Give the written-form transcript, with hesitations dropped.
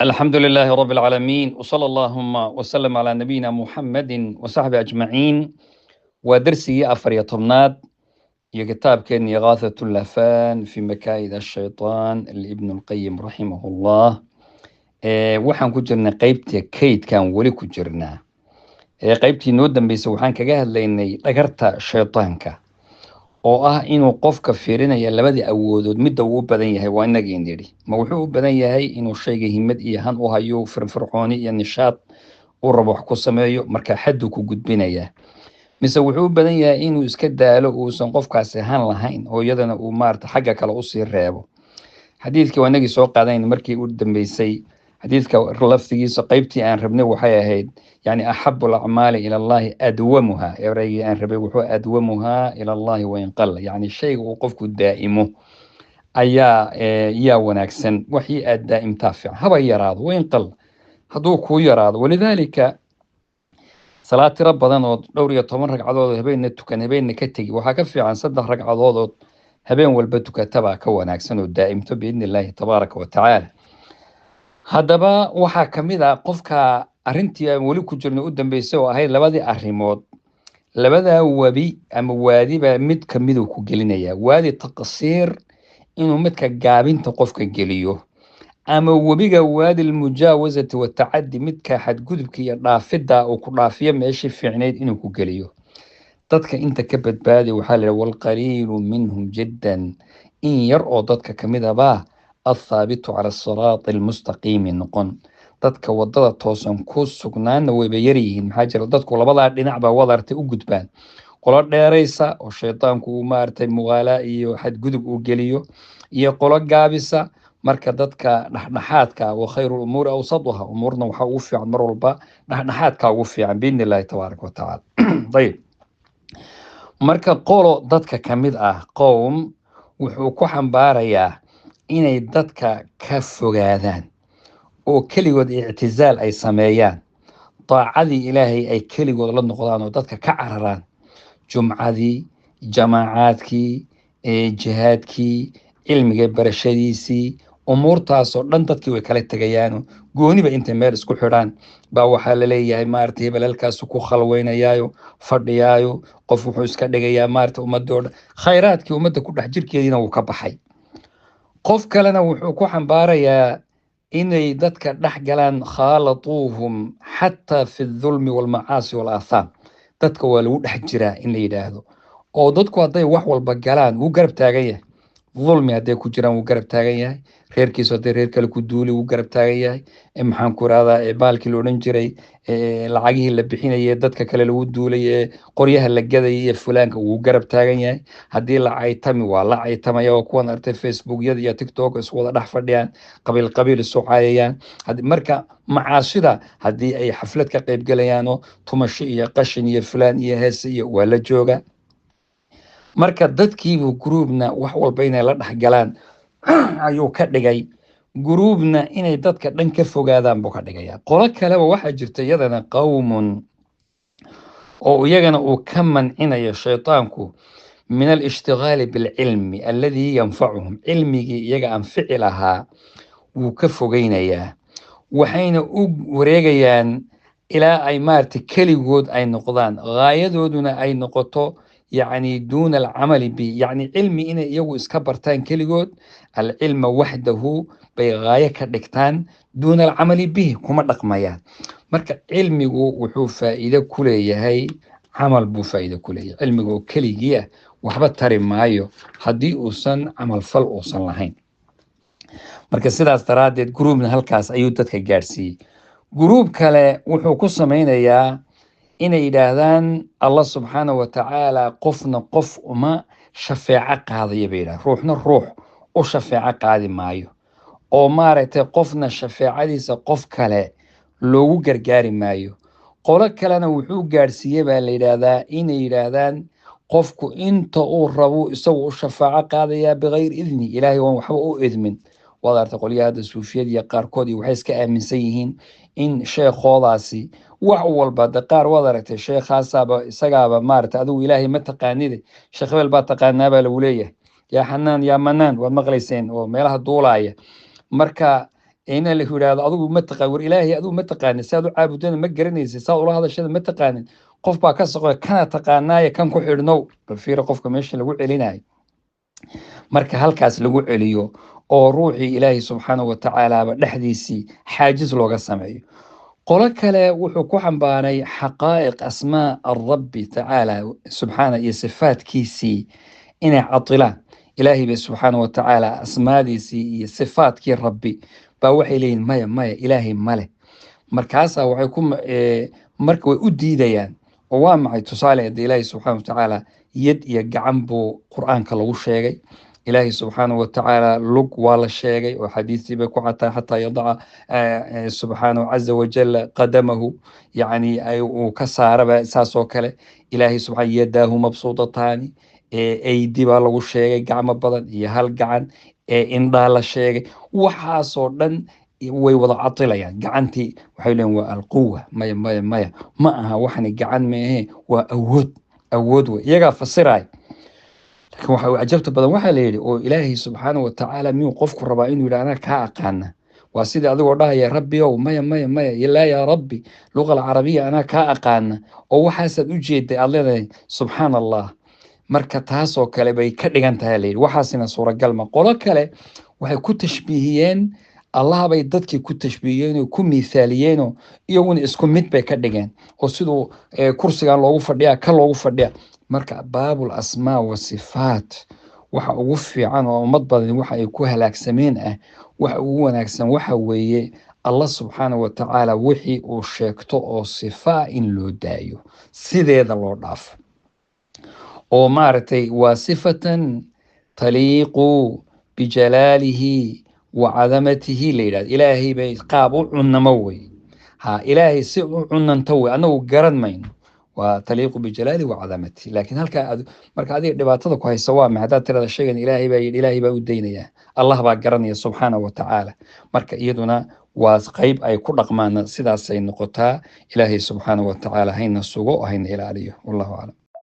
الحمد لله رب العالمين، وصلى اللهم وسلم على نبينا محمد وصحبه أجمعين. Waa darsigii 14aad iyo kitaabkeenii إغاثة اللهفان في مكايد الشيطان لابن القيم رحمه الله. Waxaan ku jirnay qeybta kaydkan, weli ku jirnaa. Qeybtii noo dambeysay waxaan kaga hadlaynay dhagarta shaytaanka, oo ah inuu qofka fiirinaya labadii awoodood midda uu u badan yahay. Waa inagii nidhi, ma wuxuu u badan yahay inuu shayga himad iyo han u hayo, firfircooni iyo nishaad uu rabo wax ku sameeyo, marka xadduu ku gudbinayaa, mise wuxuu u badan yahay inuu iska daalo, uusan qofkaasi han lahayn, oo iyadana uu maarata xagga kale usii reebo? Xadiidkii waa inagii soo qaadanayn markii u dambeysay. Xadiidka laftigiisa qeybtii aan rabnay waxay ahayd yani أحب الأعمال إلى الله أدومها. Ereygii aan rabay wuxuu أدومها إلى الله وإن قل, yani shayga uu qofku daa'imo ayaa yaa wanaagsan. Waxii aad daa'imtaa fiican, haba yaraado, وإن قل, hadduu kuu yaraado. ولذلك salaad tiro badan oo dhowr iyo toban ragcadood habeenna tukan, habeenna ka tegi, waxaa ka fiican 3 ragcadoodood habeen walba tukatabaa ka wanaagsan oo daa'imto, بإذن الله تبارك وتعالى. Haddaba waxaa ka mid ah qofka arrintii aan weli ku jirno u dambeysay, oo ahayd labadii arrimood, labadaa webi ama waadiba mid kamiduu ku gelinayaa: waadi taqsiir, inuu midka gaabinta qofka geliyo, ama webiga وادي المجاوزة والتعدي, midka xadgudubka iyo dhaafidda uu ku dhaafiyo meeshii fiicnayd inuu ku geliyo. Dadka inta ka badbaadi waxaa la yidhaha والقليل منهم جدا, in yar oo dadka kamid abaa الثابت على الصراط المستقيم noqon. Dadka wadada toosan ku sugnaana wayba yar yihiin. Maxaa jira? Dadku labadaa dhinac baa wadartay u gudbaan: qolo dheeraysa oo shaydaanku uu maaragtay muqaalaa iyo xadgudub uu geliyo, iyo qolo gaabisa. Marka dadka dhexdhexaadka, وخير الأمور أوسطها, umuurna waxaa ugu fiican mar walba dhexdhexaadka ugu fiican, بإذن الله تبارك وتعالى. Ayib, marka qolo dadka ka mid ah, qowm, wuxuu ku xambaarayaa inay dadka ka fogaadaan oo keligood ictizaal ay sameeyaan, daacadii Ilaahay ay keligood la noqdaan oo dadka ka cararaan, jumcadii, jamaacaadkii, jihaadkii, cilmiga barashadiisii, umuurtaasoo dhan dadkii way kala tegayaano gooniba intay meel isku xidhaan baa waxaa laleeyahay, maarata, hebel halkaasu ku khalweynayaayo fadhiyaayo. Qof wuxuu iska dhigayaa, maarata, ummadii o dhan khayraadkii ummadda ku dhex jirkeediina wuu ka baxay. Qof kalena wuxuu ku xambaarayaa inay dadka dhex galaan, خالطوهم حتى في الظلم والمعاصي والآثام, dadka waa lagu dhex jiraa in la yidhaahdo, oo dadku hadday wax walba galaan wuu garab taagan yahay. Dulmi hadday ku jiraan wuu garab taagan yahay. Reerkiisu hadday reer kale ku duuli, wuu garab taagan yahay. Maxaan ku rahdaa, baalkii la odhan jiray, lacagihii la bixinayay dadka kale lagu duulay, ee qoryaha la gadayay iyo fulaanka, wuu garab taagan yahay. Haddii la caytami, waa la caytamaya, oo kuwan artay Facebookyada iyo TikTok isku wada dhex fadhiyaan, qabiil qabiil isu caayayaan. Marka macaasida haddii ay xaflad ka qayb galayaanoo tumasho iyo qashin iyo fulaan iyo heese iyo waa la jooga. Marka dadkiibuu gruubna wax walba inay la dhex galaan ayuu ka dhigay, gruubna inay dadka dhan ka fogaadaan buu ka dhigaya. Qolo kaleba waxaa jirta iyadana, qowmun oo iyagana uu ka mancinayo shaytaanku من الاشتغال بالعلم الذي ينفعهم, cilmigii iyaga anfici lahaa wuu ka fogeynayaa, waxayna u wareegayaan ilaa ay maaragtay keligood ay noqdaan, gaayadooduna ay noqoto yani دون العمل به, yani cilmi inay iyagu iska bartaan keligood. العلم وحده bay gaayo ka dhigtaan, دون العمل به, kuma dhaqmayaan. Marka cilmigu wuxuu faa'iido ku leeyahay, camal buu faa'iido ku leeyahay. Cilmiga oo keligii ah waxba tari maayo haddii uusan camal fal uusan lahayn. Marka sidaas daraaddeed gruubna halkaas ayuu dadka gaadhsiiyey. Gruub kale wuxuu ku sameynayaa inay yidhaahdaan Allah سبحانه وتعالى qofna qof uma shafeeco qaadaya bay yidhahdaan, ruuxna ruux u shafeeco qaadi maayo, oo maaragtay qofna shafeecadiisa qof kale loogu gargaari maayo. Qolo kalena wuxuu gaadhsiiyey baa la yidhaahdaa inay yidhaahdaan qofku inta uu rabo isagu u shafaaco qaadayaa بغير إذن, Ilaahay waan waxba u idmin. Waad aragtay qolyaha hadda suufiyada iyo qaarkood iyo waxay iska aaminsan yihiin in sheekhoodaasi wax walba de qaar waad aragtay sheekhaasaaba isagaaba maaragtay, adigu Ilaahay ma taqaanide, sheekh hebel baa taqaanaa baa lagu leeyahay, yaa Xanaan yaa Manaan, waad maqlayseen oo meelaha duulaaya. Marka Ina la yidhaahdo adigu ma taqaan, war Ilaahay adigu ma taqaanin, saad u caabudana ma garanaysid, saad ula hadashada ma taqaanin, qof baa ka soqoy kana taqaanaaye kan ku xidhnow. Bal fiira qofka meesha lagu celinayo. Marka halkaas lagu celiyo oo ruuxii Ilaahay subxaanahu watacaalaaba dhexdiisii xaajiz looga sameeyo. Qolo kale wuxuu ku xambaaray xaqaa'iq asmaa arabbi tacaala subxaana iyo sifaatkiisii inay cadilaan. Ilaahay bay subxaana watacaala asmaadiisii iyo sifaadkii Rabbi baa waxay leeyihin maya maya, Ilaahay male. Markaasaa waxay ku marka way u diidayaan. Oo waa maxay tusaale? Hadda Ilaahay subxaana watacaala yad iyo gacan buu Qur-aanka lagu sheegay. Ilaahay subxaana watacaala lug waa la sheegay oo xadiistii bay ku cataa, xataa yadaca subxaanahu caza wajal qadamahu, yacni uu ka saaraba. Saas oo kale Ilaahay subxaana yadaahu mabsuudataani, eydi baa lagu sheegay, gacmo badan iyo hal gacan, indhaa la sheegay. Waxaasoo dhan way wada cadilayaan. Gacantii waxay leeyihin waa alquwa. Maya maya maya, ma aha, waxani gacan meehe, waa awood, awood wey, iyagaa fasiraya. Laakiin waxa cajabta badan waxaa la yidhi oo Ilaahay subxaana watacaala miyuu qofku rabaa inuu yidhi anaa kaa aqaana? Waa sidii adigoo dhahaya Rabbi ow, maya maya maya, laa yaa Rabbi, luqa alcarabiya anaa kaa aqaana, oo waxaasaad u jeeday aad leedahay, subxaana Allah. Marka taasoo kale bay ka dhigan tahay la yidhi, waxaasina suuragal ma. Qolo kale waxay ku tashbiihiyeen Allah, bay dadkii ku tashbiihiyeen oo ku miithaaliyeenoo iyaguna isku mid bay ka dhigeen, oo siduu kursigan loogu fadhiya ka loogu fadhiya. Marka baabul asmaa wa sifaat waxa ugu fiican oo ummad badan waxa ay ku halaagsameen ah, waxa ugu wanaagsan waxa weeye Allah subxaana wa tacaala wixii uu sheegto oo sifaa in loo daayo, sideeda loo dhaafo, oo maaragtay waa sifatan taliiqu bijalaalihi wa cadamatihi la yidhahdo. Ilaahay bay qaab u cunamo wey, ha Ilaahay si u cunanto wey, annagu garan mayno, waa taliiqu bijalaalihi wa cadamatihi. Laakiin halkaa marka adiga dhibaatada ku haysa waa maxay? Haddaad tirada sheegan Ilaahay baa yidhi, Ilaahay baa u daynaya, Allah baa garanaya subxaana wa tacaala. Marka iyaduna waa qayb ay ku dhaqmaana, sidaasay noqotaa. Ilaahay subxaana wa tacaala hayna sugo, hayna ilaaliyo. Wallahu aclam.